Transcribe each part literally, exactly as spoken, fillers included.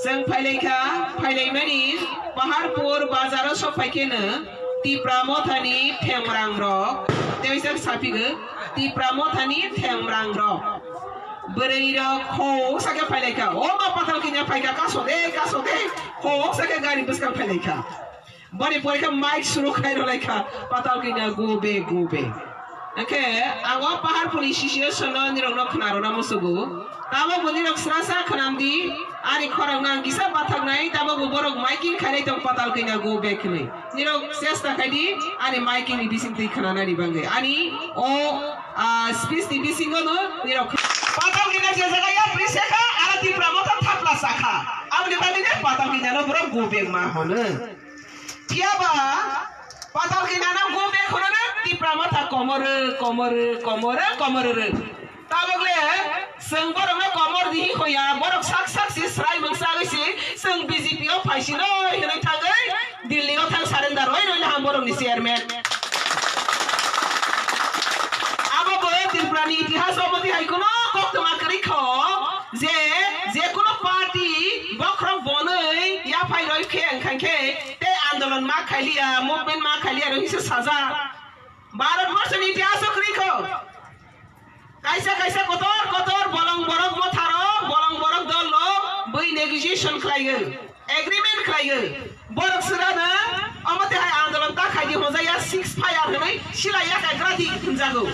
Chwng phailaikha, phailaimani Paharpur bazaro sok phaikheno Tipra Mothani themrang rok, tei sak sapigo Tipra Mothani themrang rok. Bwrwi rok hok sake phailaikha, o ma patal kanya phaikha, kaso de, kaso de, hok sake gari bwskang phailaikha. Boni pore khe mic suru khai rwlai kha, patal kanya go back, go back. Hwnkhe ang o Paharpurni situation no nirok no khna rwna musugo. Tabok bo nirok sra sa khna di, ani khorang no ang kisa bathak nai, tabok bo borok miking khai nai tong patal kanya go back hinwi. Nirok chesta khai di, ani miking ni bising twi khna nani bagwi. Ani o, ah, speech ni bisingo no nirok khna. Patal kanya je jaga ya pri se kha, ara Tipra Motha thapla sa kha. Aboni bagwi ne patal kanya no borok go back ma hono. Phiya ba patal kanya no go back hono na Tipra Motha komor, komor, komor, komor. Tabok le chwng borok no komor di hoya, borok sak sak si srai mung sagwi si chwng B J P o phai si noi hinwi thangwi Delhi o thang surrender oi roi le ham borok ni chairman. Abo bo Tripura ni itihas o modi hai kuno koktwma kwrwi kho je, je kuno party bokhorok bonwi yaphai roi khe wngkha khe tei andolon ma khailiya, movement ma khailiya roi se sajak. Bharat borso ni itihas o kwrwi kho. Kaisa kaisa kotor kotor bolong borok motharo, bolong borok dol rok bui negotiation khlaiyo, agreement khlaiyo. Borok sirano omo tei hai andolon ta khaidi hwnjaya six fire hwnwi silai ya kaigra di hwnjago.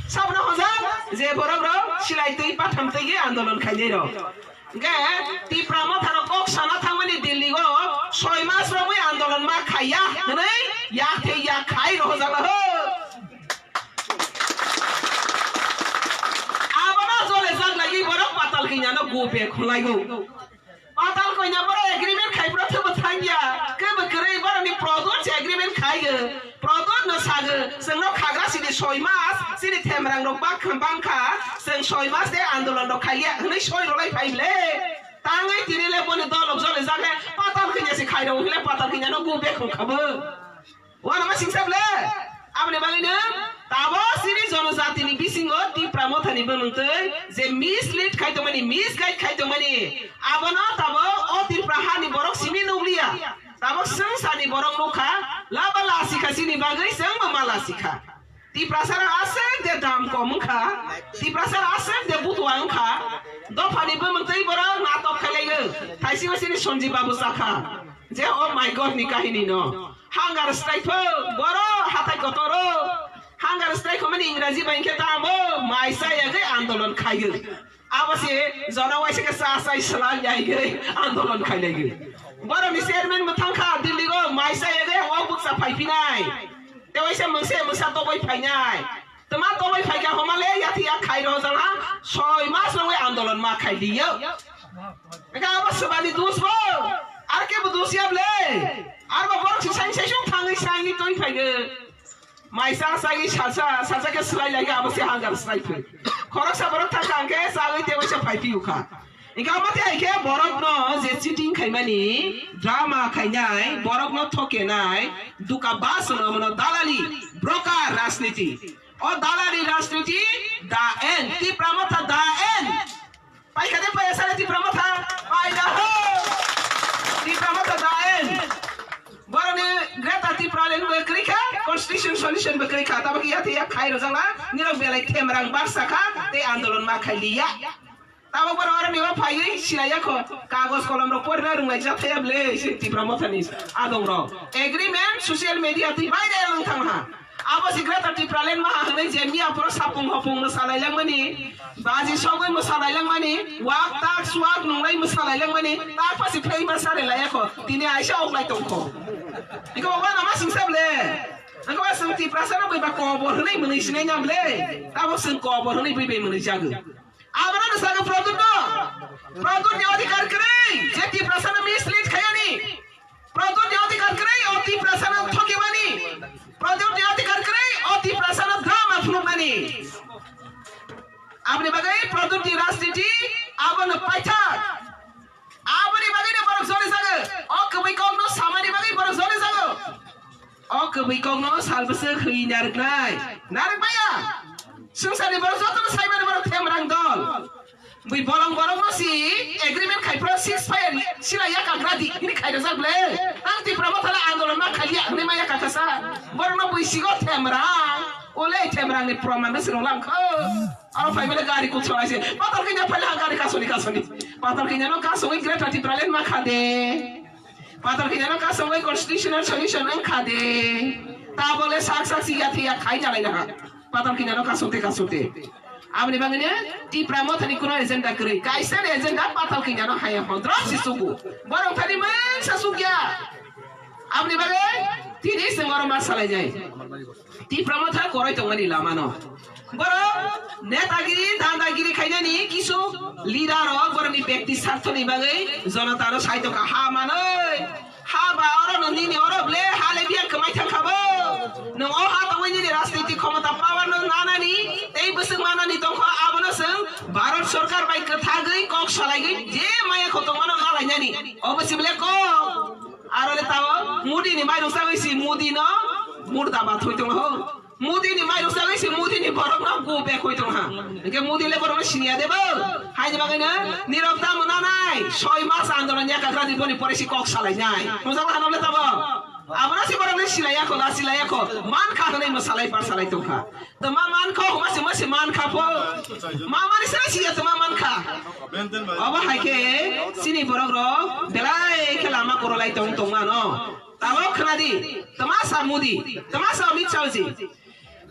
Sabno hwnjak je borok rok silai twi patham twi andolon khainai rok. Hwnkhe Tipra motharo kok sana thangmani Delhi o soi mas romwi andolon ma khaiya hwnwi yak thei yak khai rohojak ho. Abono jole jak lagi borok patal kanya no go back khulaigo. Patal kanya borok agreement khai pro thebo thangya. Kebo kwrwi borok ni product se agreement khaigo. Product no sago. Sengno khagra sini soi mas sini themrang rok bak bangkha. Seng soi mas de andolon rok khaiya. Hwnwi soi rolai phai le. Tangwi tini le boni dolok jole jak le patal kanya se khai rok hwnle patal kanya no go back khabo. Uanama singsa ble? Aboni bagwino tabo chini jonojatini bisingo Tipra mothani bwmwng twi je mislead khai tongmani, misguide khai tongmani, abono tabo o Tripura hani borok simi nukliya. Tabo swngcharni borok nukha, laba lasikha chini bagwi chwngbo ma lasikha. Tiprasarok aswk de dam kom wngkha, Tiprasarok aswk de butua wngkha, dophani bwmwng twi borok natok khailaigo. Thaisingo chini Sanjeev babu sakha je, "Oh my God ni kahini no." Hunger strike pho, boro hatai kotoro. Hunger strike hwnmani Ingraji bai khe tamo, mai chayagwi andolon khaio. Abo se jora waisa khe cha chai swlai yaigwi andolon khailaigo. Boroni chairman bo thangkha Delhi o, mai chayagwi o bukcha phaiphinai. Te waisa mungse mungsa toboi phainai. Tama toboi phaikha homale yathi yak khai rojak ha, soi mas rogwi andolon ma khai diyo. Eka abo swbani dus bo, ar kebo dus ya ble. Arbo borok si sain sai sung thangwi saini twi phaigo. Mai cha chagwi sacha, sacha khe swlai lai khe abo se hunger strike phai. Khoroksa borok thang kha hwnkhe chagwi tei waisa phai phiu kha. Hwnkhe abo tei hai khe borok no je cheating khaimani, drama khainai, borok no thokenai, duka bas no mono dalali, broker rajniti. O dalali rajniti da end, Tipra motha da end. Paikha de paya sare Tipra motha? Paida ho! Tipra motha da en. Boroni Greater Tipraland bo kwrwi kha, constitution solution bo kwrwi kha. Tabok ya thei ya khai rojak na, nirok belai themrang barsa kha, tei andolon ma khai liya. Tabok borok oroni o phaiwi silaiya kho, kagoj kolom rok porina rwnglai jak thaya ble, se Tipra mothani adong rok. Agreement social media twi baire wng thang ha. Abo se Greater Tipraland maha hwnwi je miya phoro sapung hopung mwsa lailangmani, baji sogwi mwsa lailangmani, wak tak suwak nunglai mwsa lailangmani, tak pasi phai ma sari laiya kho, tini aisa oklai tong kho. Iko bo wana ma singsa ble. Iko ba sung Tiprasa no bai ba kobor hwnwi mwnwi sinai nyam ble. Abo sung kobor hwnwi bai bai mwnwi jago. Abono no sago Pradyut no. Pradyut ni adhikar kwrwi, je Tiprasa no mislead khayani. Pradyut ni adhikar kwrwi, o Tiprasa no thokimani. Pradyut ni adhikar kwrwi, o Tiprasa no drama phunukmani. Aboni bagwi Pradyut ni rajniti abono paithak. Aboni bagwi no borok joli jago. O kwbwi kok no samani bagwi borok joli jago. O kwbwi kok no sal bwswk hwi narwknai. Narwk maya. Swngcharni borok joto no saimani borok themrang dol. Bui bolong borok no si agreement khai phro six fire ni Sila yaka gradi, ini khairajak ble. Ang Tipra Motha le andolon ma khaliya, hwnwi ma yaka kasa. Borokno bwisigo themrang. Ole themrang ni proman no sirong langkho. Aro phai bele gari kutso aise. Patal kinya phai ha gari kasoni kasoni. Patal kinya no kasoni Greater Tipraland ma khade. Patal kinya no kasoni constitutional solution ang khade. Tabole sak sak si ya thiya khai jalai na ha. Patal kinya no kasute kasute. Aboni bagwi no Tipra Mothani kuno agenda kwrwi. Kaisa ni agenda patal kinya no haya hondrop si suku. Borok thani mangsa sukya. Aboni bagwi tini sengoro ma salai jai. Tipra Motha koroi tongmani lama no. Borok netagiri, dandagiri khainani kisu leader rok borokni bekti sarthoni bagwi jonotano saito ka ha manoi. Ha ba oro no nini oro ble ha le biya kwmai thang kha bo. Nwng o ha tongwi nini rajniti khomota power no nanani tei bwswk manani tongkho abono chwng Bharat Sarkar bai kwthagwi kok salaiwi je maya khotongmano malainani. Obo si ble kok. Aro le tao Modi ni mairung sagwi si Modi no murda ba thoi tong ho. Modi ni mairung sagwi si Modi ni borok no go back hoi tong ha. Hingke Modi le borok no siniya de bo. Hai ni bagwi no nirok tamo nanai. Soi mas andolon ya kakra di boni pore si kok salai nai. Mujak hano le tabo. Abona si borok no silai ya ko la silai ya ko. Man kha hwnwi mo salai par salai tong kha. Tama man kha huma si mo si man kha po. Ma mani sara si ya tama man kha. Obo hai khe chini borok rok belai khe lama korolai tong tong mano. Tabok khna di, tama sa Modi, tama sa Amit Shah ji.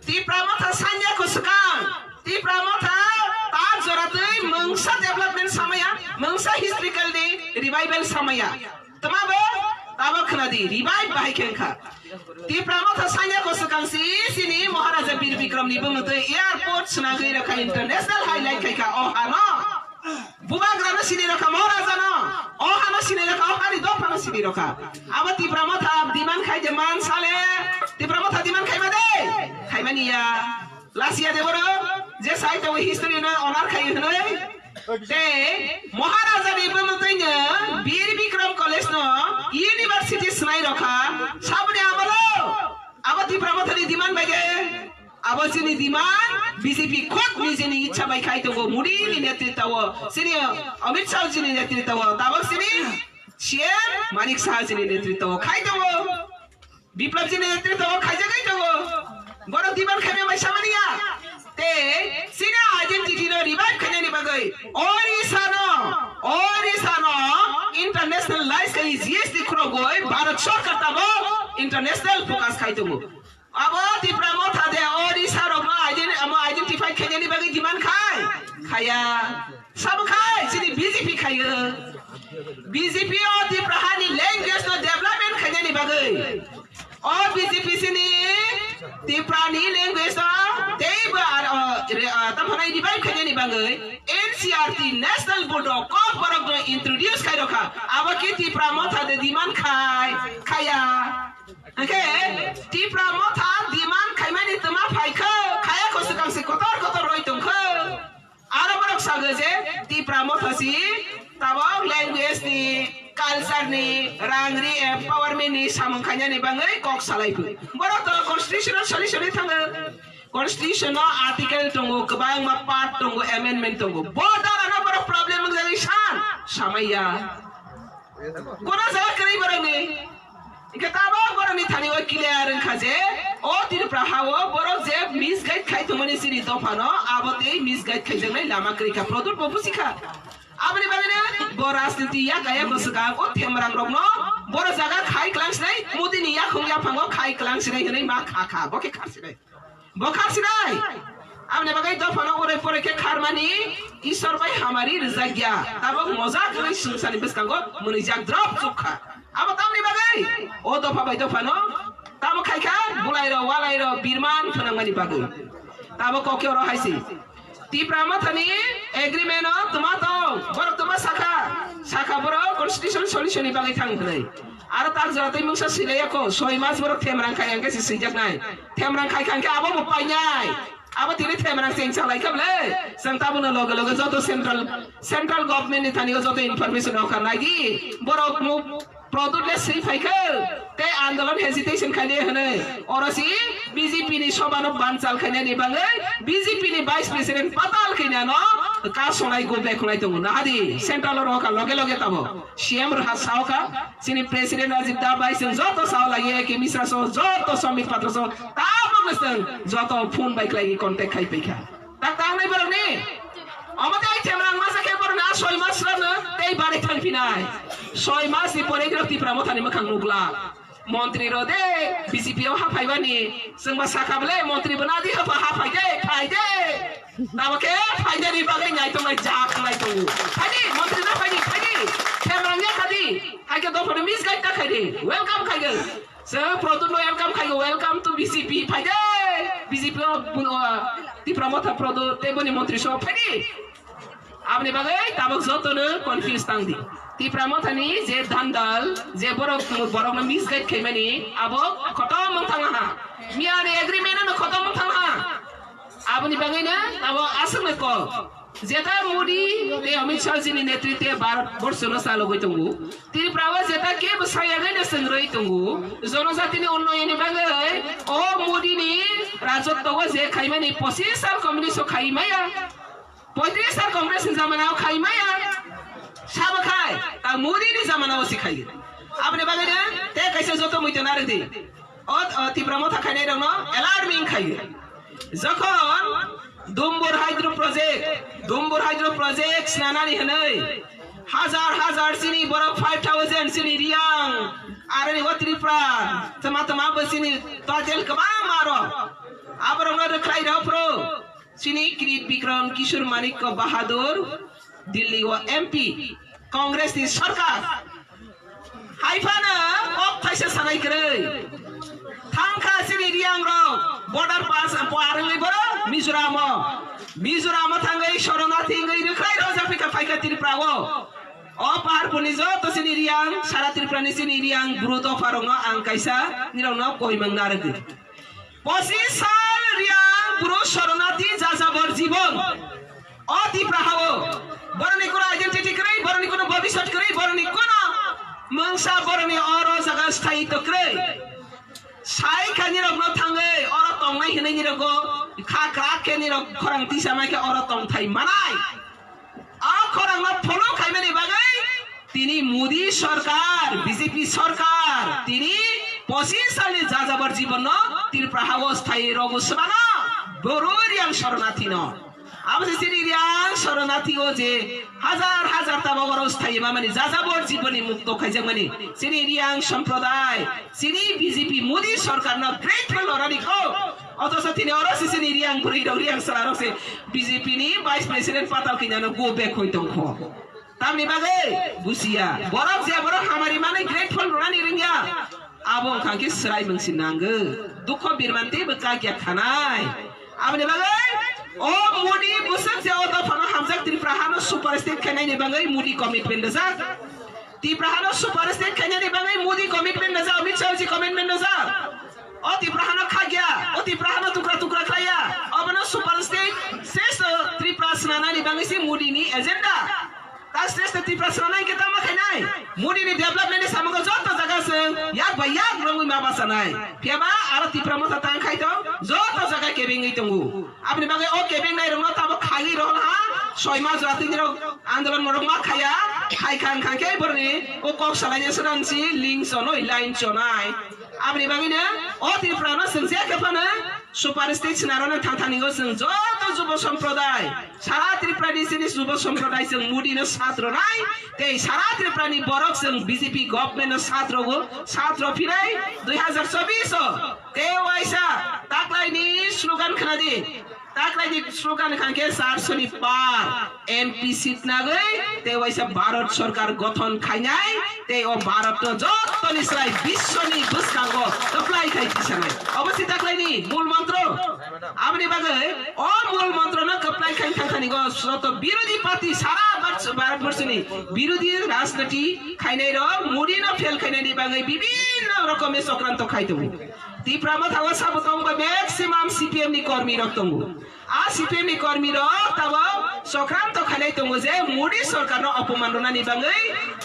Tipra Motha sanya ko swkang, Tipra Motha ta jora twi mungsa development samaya, mungsa historical day revival samaya. Tama bo, tabok khna di, revive bahai khe wngkha. Tipra Motha sanya ko swkang si, sini Maharaja Bir Bikram ni bumung twi airport swnagwi rokha international highlight khai kha o hano. Bubagra no sini rokha Maharaja no, o hano sini rokha, o hani dopha no sini rokha. Abo Tipra Motha demand khai je man sale, Tipra Motha demand khai ma de, khai mani ya. Lasia de boro, je sai to history no honor khai hwnwi. Te Maharaja ni bumung twi no Bir Bikram College no university swnai rokha, sabni amalo, abo Tipra Motha ni demand bai de. Abo chini demand B J P khud nijeni ichha bai khai tongo, Modi ni netritwa o, chini Amit Shah ji ni netritwa o, tabok chini C M Manik Saha ji ni netritwa o khai tongo, Biplab ji ni netritwa o khaijagwi tongo. Borok demand khaima bai samani ya. Te chini identity no revive khainani bagwi Orissa no, Orissa no international license G S T khurogwi Bharat Sarkar tabok international focus khai tongo. Abo Tipra Motha de Odisha rokno ident-, amo identify khainani bagwi demand khai? Khaya. Sabo khai, chini B J P khayo. B J P o Tipra hani language no development khainani bagwi. O B J P chini Tipra ni language no teibo ar, o, re, o, tamo hwnai revive khainani bagwi N C E R T National Board of Kokborok no introduce khai rokha. Abo khe Tipra Motha de demand khai? Khaya. Hwnkhe Tipra Motha demand khaimani twma phaikha, khaya kho swkang se kotor kotor roi tongkha. Aro borok sago je Tipra Motha si tabok language ni, culture ni, rang ri empowerment ni samung khainani bagwi kok salai phu. Borok to constitutional solution ni thango. Constitution no article tongo, kwbangma part tongo, amendment tongo. Bo dara no borok problem wngjagwi san, samaiya. Kono jaga kwrwi borokni. Hingke tabok borokni thani o clear wngkha je o Tripura ha o borok je misguide khai tongmani chini dopha no abo tei misguide khaijaknai lama kwrwi kha. Product bo busi kha. Aboni bagwi no bo rajniti yak yak swkang o themrang rokno boro jaga khai klang sinai, Modi ni yakhung yaphango khai klang sinai hwnwi ma kha kha, bo khe khar sinai. Bo khar sinai. Aboni bagwi dophano urai porai khe kharmani Isor bai hamari rijak ya. Tabok mojak wngwi swngcharni bwskango mwnwijak drop chukha. Abo tamni bagwi o dopha bai dophano tamo khaikha bulairok walairok birman phwnangmani bagwi. Tabok kokhe oro hai se. Tipra Mothani agreement o twma tong, borok twma sakha, sakha borok constitution solution ni bagwi thang hwnwi. Aro tak jora twi mungsa swilaiya kho, soi mas borok themrang khai hwnkhe se swijaknai. Themrang khai kha hwnkhe abo bo painai. Abo tini themrang cheng salai kha bwle. Chwng tabukno loge loge joto central, central government ni thani o joto information rok kha nai di. Borok mu Product le swi phai khe, tei andolon hesitation khainai hwnwi. Oro si B J P ni sobha no banchal khainani bagwi B J P ni Vice President Patal Kanya no Ka sonai go back khulai tongo. Nahadi central oro ka loge loge tabo. C M rwha sao ka, chini president Rajib Da bai chwng joto sao lagi, A K Misra so joto Sambit Patra so tabok no chwng joto phone bai khlai contact khai paikha. Tak tak nai borok ni. Omo tei themrang masa khe borok na soi mas rano tei bari thang phinai. Soi mas ni pore gro Tipra Motha ni mwkhang nukla. Montri ro de B J P o ha phaibani, chwng ba sakha bole montri bana di ha pha-, ha phai de, phai de. Tamo khe phai de ni bagwi nai tong nai jak nai tongo. Phai di, montri na phai di, phai di. Themrang ya kha di. Hai khe dophano misguide ta khai di. Welcome khai di. Chwng Pradyut no welcome khai di. Welcome to B J P. Phai de. B J P o bun-, o, Tipra Motha Pradyut tei boni montri so phai di. Aboni bagwi tabuk jotono confuse tang di. Tipra Mothani je dandal, je borok, borokno misguide khaimani, abo khotom wng thangna ha. Miyani agreement no khotom wng thangna ha. Aboni bagwino abo aswkno kok. Jeta Modi tei Amit Shah jini netritwe Bharat borsono chalogwi tongo. Tripura o jeta kebo sayagwino chwngrwi tongo. Jonojatini unnayonni bagwi o Modi ni rajotwo o je khaimani pochis sal communist o khaimaya. Poitris sal Congress ni jamanao khai maya. Sabo khai, ta Modi ni jamanao si khai. Aboni bagwi no te kaisa joto muitu narwk di. O, o Tipra Motha khainai rokno alarming khai. Jokhon Dumbur Hydro Project, Dumbur Hydro Project snanani hwnwi hajar hajar chini borok five thousand chini Riyang, aroni o Tripura, tama tama bo chini total kwbangma aro. Aborokno rwkhlai rw phuru. Chini Kirit Bikram Kishore Manikya Bahadur, Delhi o M P, Congress ni sarkar. Hai phano kok thaisa sanai kwrwi. Thangkha chini Riyang rok, border pass parwngwi boro Mizoram o. Mizoram o thangwi Shoronathi wngwi rwkhlai rw japhaikha phaikha Tripura o. O paharpuni joto chini Riyang, sara Tripura ni chini Riyang bru dopha rokno ang kaisa nirokno koimang narwgwi. Pochis sal Riyang bru Shoronathi jajabor jibon. O Tipra hao. Boroni kuno identity kwrwi, boroni kuno bobisot kwrwi, boroni kuno mungsa boroni oro jaga sthayito kwrwi. Sai kha nirokno thangwi oro tongnai hinwi nirokgo kha krak khe nirok khorang tisa mai khe oro tongthai manai. A khorangno follow khaimani bagwi tini Modi sarkar, B J P sarkar, tini pochis salni jajabor jibonno Tripura hao sthayi rogo swbana, boro Riyang Shoronathino. Abo se chini Riyang Shoronathi o je hajar hajar tabok oro sthayi mamani jajabor jibonni mukto khaijakmani chini Riyang somproday, chini B J P Modi sarkarno grateful orani kho. Othocho tini oro se chini Riyang bwrwi rok, Riyang chwla rok se B J P ni Vice President patal kinano go back hoi tongkho. Tamni bagwi busiya. Borok je borok hamari manwi grateful rwnani rwngya. Abo wngkha khe swrai mungsi nango. Dukho birman teibo kakya khanai. Aboni bagwi o Modi bwswk je o dophano hamjak Tripura hano super state khainai ni bagwi Modi commitment rijak. Tipra hano super state khainani bagwi Modi commitment rijak, Amit Shah ji commitment rijak. O Tipra hano khagya, o Tipra hano tukra tukra khlaiya. Obono super state, state o Tripura swnanani bagwi se Modi ni agenda. Ta state o Tripura swnanai khe tama khainai. Modi ni development ni samungo joto jaga se yak bai yak rongwi ma bachanai. Phiyaba aro Tipra Motha tang khai tong joto jaga kebengwi tongo. Aboni bagwi o kebeng nai rokno tabok khagwi rohor ha, soi mas jora tini rok andolon morok ma khaya, khai khan khan khe boroni o kok salai ni sran si ling chonoi line chonai. Aboni bagwi no o Tripura no chwng je khe phano super state sina rok no thang thani go chwng joto jubo somproday, sara Tripura ni chini jubo somproday chwng Modi no sat rwnai, tei sara Tripura ni borok chwng B J P government no sat rogo, sat rw phinai dui hazar chobbish o. Tei waisa taklaini slogan khna di. Taklaini slogan khangkhe charso ni par M P seat nagwi tei waisa Bharat Sarkar gothon khainai tei o Bharat no jotoni slai biswoni bwskango kwplai khai tisanai. Obo se taklaini mul mantro. Aboni bagwi o mul mantro no kwplai khai thangthani go joto birodhi party sara Bharat, Bharat borshoni birodhi rajniti khainai rok Modi no fail khainani bagwi bibhinno rokomi chokranto khai tongo. Tipra Motha o sabo tongba maximum C P M ni kormi rok tongo. A C P M ni kormi rok tabo chokranto khainai tongo je Modi sarkar no opoman rwnani bagwi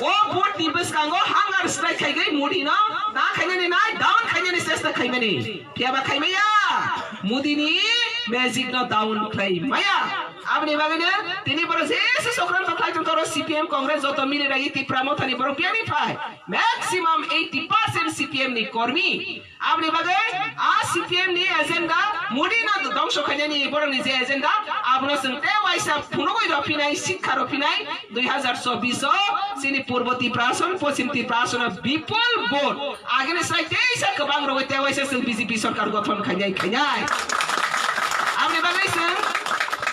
o vote ni bwskango hunger strike khaigwi Modi no ta khainani nai down khainani chesta khaimani. Phiyaba khaimaya Modi ni magic no down khlai maya. Aboni bagwino tini borok jesa sokranto khlai tongkha oro C P M Congress joto mili ragi Tipra Mothani borok biyani phai maximum eighty percent C P M ni kormi. Aboni bagwi a C P M ni agenda, Modi no dongso khainani borokni je agenda, abono chwng tei waisa phunugwi rw phinai, sikha rw phinai, dui hazar chobbish o chini Purbo Tiprasana, Poschim Tiprasana bipul vote agini sai teisa kwbang rwgwi tei waisa chwng B J P sorkar gothon khainai, khainai. Aboni bagwi chwng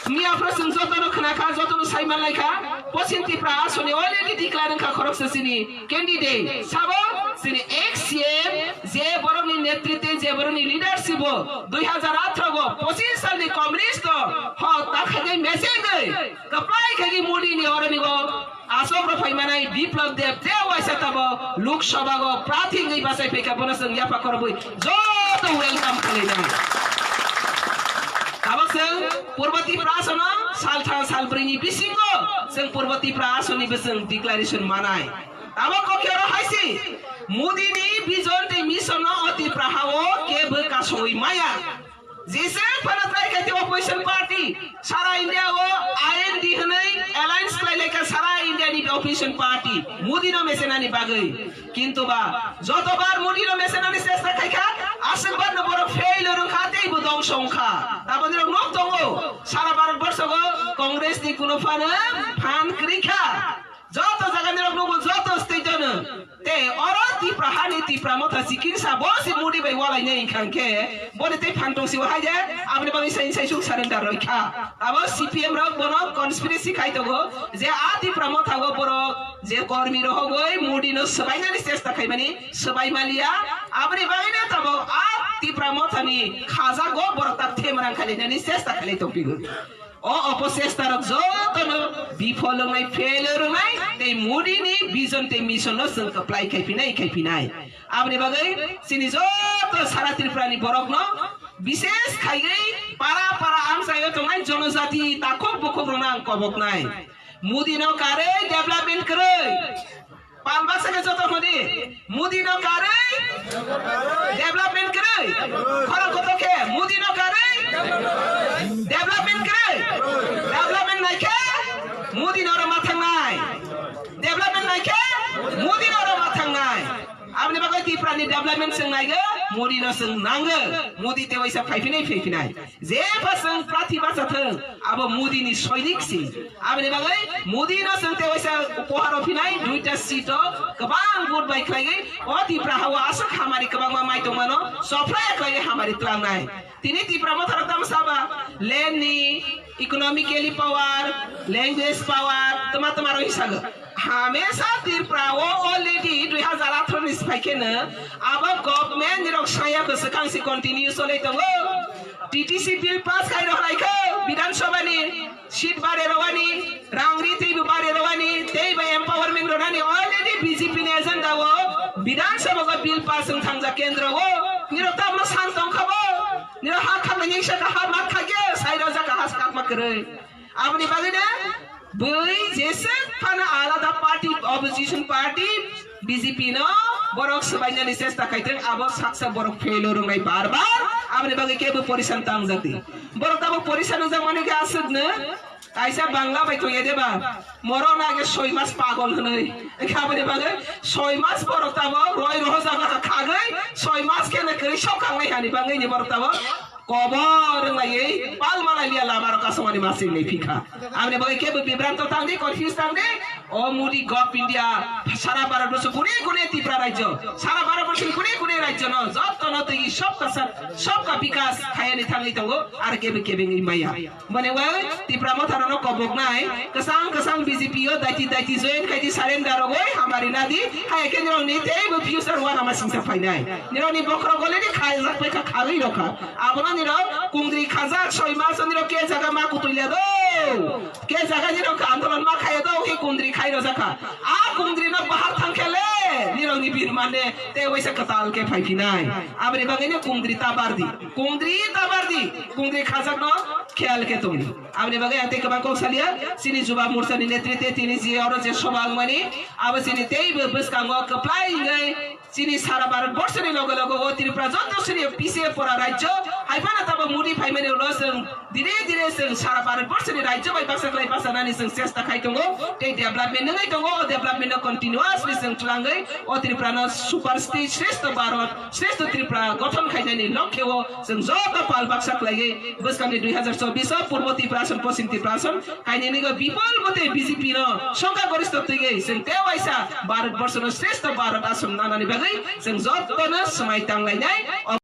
miya phano chwng jotono khna kha, jotono sai man lai kha, Poschim Tipra asoni already declare wngkha khoroksa chini candidate sabo chini ex C M, je borokni netritwe, je borokni leadership o dui hazar atharo go pochis salni communist o hok ta khaigwi mechengwi kwplai khaigwi Modi ni oroni go asok rok phai manai Biplab Deb te waisa tabo Lok Sabha go prathi wngwi bachai phaikha, bono chwng yapha khorobwi joto welcome khlainai. Tabok chwng Purbo Tipra asano salthang salbrwi ni bisingo chwng Purbo Tipra asoni bo chwng declaration manai. Abo kokhe oro hai se, Modi ni vision tei mission no o Tipra ha o kebo kasoi maya. Jesa phano try khai te opposition party, sara India o I N D hwnwi alliance khlai lai kha sara India ni opposition party, Modi no mesenani bagwi. Kintu ba joto bar Modi no mesenani chesta khai kha, aswk bar no borok fail rwng kha tei bo dongso wng kha. Taboni rok nok tongo, sara Bharat borsho go Congress ni kuno phano phan kwrwi kha. Joto jaga ni rok nugo, joto state o no. Te oro Tipra hani Tipra Motha sikirsa bo si Modi bai walai nai khang khe boni tei phan tong si wahai je aboni bagwi sai sai suk surrender roi kha. Abo C P M rok bono conspiracy khai tongo je a Tipra Motha go borok je kormi rohogoi Modi no swbainani chesta khaimani swbai maliya. Aboni bagwi no tabok a Tipra Motha ni khajago borok tak themrang khalinani chesta khalai tong pigo. O opocesta rok jotono bifol wngnai, fail wngnai, tei Modi ni vision tei mission no chwng kwplai khai phinai, khai phinai. Aboni bagwi chini joto sara Tripura ni borok no bishes khaigwi para para amchai o tongnai jonojati takhuk bukhuk rok no ang koboknai. Modi no karwi development kwrwi. Palbasa khe joto hodi, Modi no karwi development kwrwi. Khorang kotor khe Modi no karwi development kwrwi. Development nai khe Modi no oro ma thangnai. Development nai khe Modi no oro ma thangnai. Aboni bagwi Tripura ni development chwng naigo, Modi no chwng nango. Modi te waisa phai phinai, phai phinai. Jepha chwng prathi bacha thwng, abo Modi ni soinik si. Aboni bagwi Modi no chwng te waisa upohar rw phinai, duita seat o kwbang vote bai khlaigwi o Tripura ha o aswk hamari kwbangma mai tongmano, sophra khlaigwi hamari tlangnai. Tini Tripura Motha rok tamo saba, land ni, economically power, language power, tma tma rw hisago. Hamesa Tripura o already dui hazar atharo ni sipaikheno abo government ni rok saya ko swkang si continue cholai tongo. T T C bill pass khai rok lai kho Bidhan Sabha ni seat bare rowani, rang ri tei bo bare rowani, tei bo empowerment ronani already B J P ni agenda o Bidhan Sabha o bill pass wng thangjak kendro o. Nirok tabno san tong kha bo. Nirok ha khaknai hingsa kha ha mak kha ge sai rojak kha ha swkang ma kwrwi. Aboni bagwi no bui jeswk phano alada party, opposition party, B J P no borok swbainani chesta khaitwng, abo saksa borok fail rwngnai bar bar, aboni bagwi kebo porisan tangjak di. Borok tabok porisan wngjak mani khe aswk no kaisa Bangla bai tongya de ba, moro na age soi mas pagol hwnwi. Wngkha aboni bagwi soi mas borok tabok roi rohojak kha khagwi, soi mas khe no kwrwi sok khangnai hani bagwi ni borok tabok. Kobor wng laiwi palma lai liya lama rok kasongmani masing ni phikha. Aboni bagwi kebo bibranto tang di, confuse tang di. O Modi gov India sara Bharat borso kune kune Tripura rajyo, sara Bharat borso ni kune kune rajyo no joto no twi sobka sa-, sobka bikas khayani thangwi tongo, ar kebo kebengwi maya. Boni wai Tripura Motha rok no kobok nai, kwchang kwchang B J P o daiti daiti join khai di, surrender rogwi hamari na di, hai khe nirok ni tei bo future wa hama singsa phainai. Nirok ni bokhorok already khaijak pai kha, khagwi rok kha. Abono nirok kungdri khajak soi mas nirok ke jaga ma kutui le do. Ke jaga nirok andolon ma khaya do, ke kungdri khai rojak kha. A kungdri no bahar thang khe le nirok ni birmane te waisa kwtal ke phai phinai. Aboni bagwi no kungdri ta bar di. Kungdri ta bar di. Kungdri khajak no kheyal khe tong di. Aboni bagwi ang tei kwbang kok saliya. Chini Juba Morcha ni netritwe tini je oro je soba wngmani abo chini tei bo bwskango kwplai wngwi chini sara Bharat borso ni loge loge o Tripura joto sini pise pora rajyo Phano tabok Modi phaimani ulo chwng dire dire chwng sara Bharat borso ni rajyo bai baksa khlai bachanani chwng chesta khai tongo, tei development nwngai tongo, o development no continuously chwng twlangwi o Tripura no super state, shreshtho Bharat, shreshtho Tripura gothon khainani lokhe o chwng joto pal baksa khlaiwi bwskangni dui hazar chobbish o Purbo Tripura ason, Poschim Tripura ason kainwi nigwi bipol bote B J P no songkha goristho twiwi chwng tei waisa Bharat borso no shreshtho Bharat ason nanani bagwi chwng joto no swmai tanglainai.